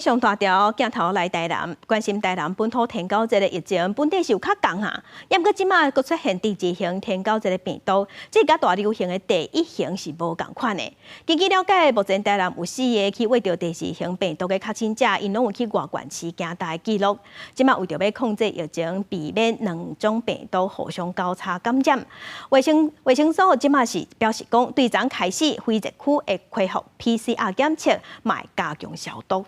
上大條鏡頭來台南，關心台南本土天狗這个疫情，本底是有較降哈，毋過這馬閣出現第二型天狗這个病毒，這佮大流行的第一型是無仝款的。根據了解，目前台南有四个去穢著第二型病毒的確診者，𪜶攏有去外縣市行動的記錄。這馬為著欲控制疫情，避免兩種病毒互相交叉感染，衛生所這馬是表示講，對昨開始，非熱區會恢復 PCR 檢測，嘛會加強消毒。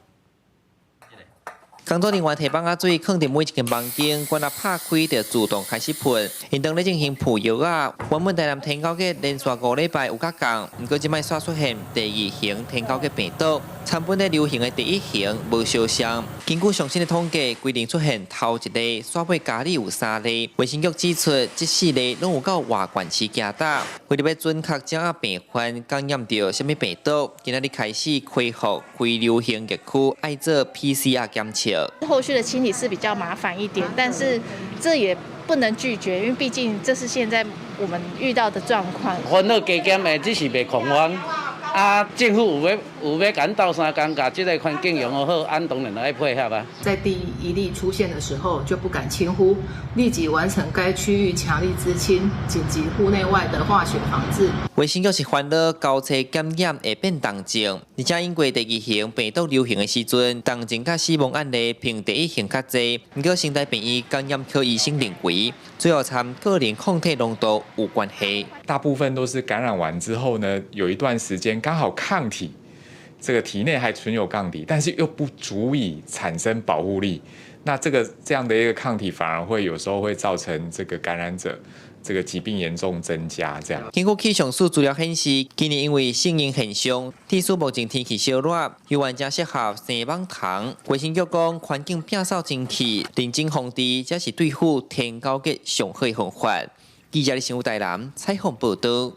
工作人員提蠓仔水囥佇每一間房間，關仔拍開就自動開始噴。𪜶當咧進行噴藥仔。原本台南天狗節連續5禮拜有較降，毋過這擺煞出現第二型天狗結病毒，參本咧流行的第一型無相像。根據上新的統計，規定出現頭一例，煞尾家裡有三例。衛生局指出，這四例攏有到外縣市行動。為著欲準確掌握病患感染著啥物病毒，今仔日開始恢復非流行疫區愛做 PCR 檢測。後續的清理是比較麻煩一點，但是這也不能拒絕，因為畢竟這是現在我們遇到的狀況。煩惱加減的，只是袂恐慌。啊，政府有欲共阮鬥相共，共這个環境營造好，阮當然愛配合啊。在第一例出現的時候就不敢輕忽，立即完成該區域強力孳清、緊急戶內外的化學防治。衛生局是煩惱交叉感染會變重症，而且因過第二型病毒流行的時陣，重症佮死亡案例比第一型較濟。毋過，成大病院感染科醫生認為，主要參個人抗體濃度有關係。大部分都是感染完之後呢，有一段時間剛好抗體，這個體內還存有抗體，但是又不足以產生保護力。那這樣的一個抗體反而會有時候會造成這個感染者這個疾病嚴重增加。這樣。根據氣象署資料顯示，今年因為聖嬰現象，致使目前天氣燒熱，猶原誠適合生蠓蟲。衛生局講，環境摒掃清氣，認真防治，才是對付天狗結上好的方法。記者李新武台南採訪報導。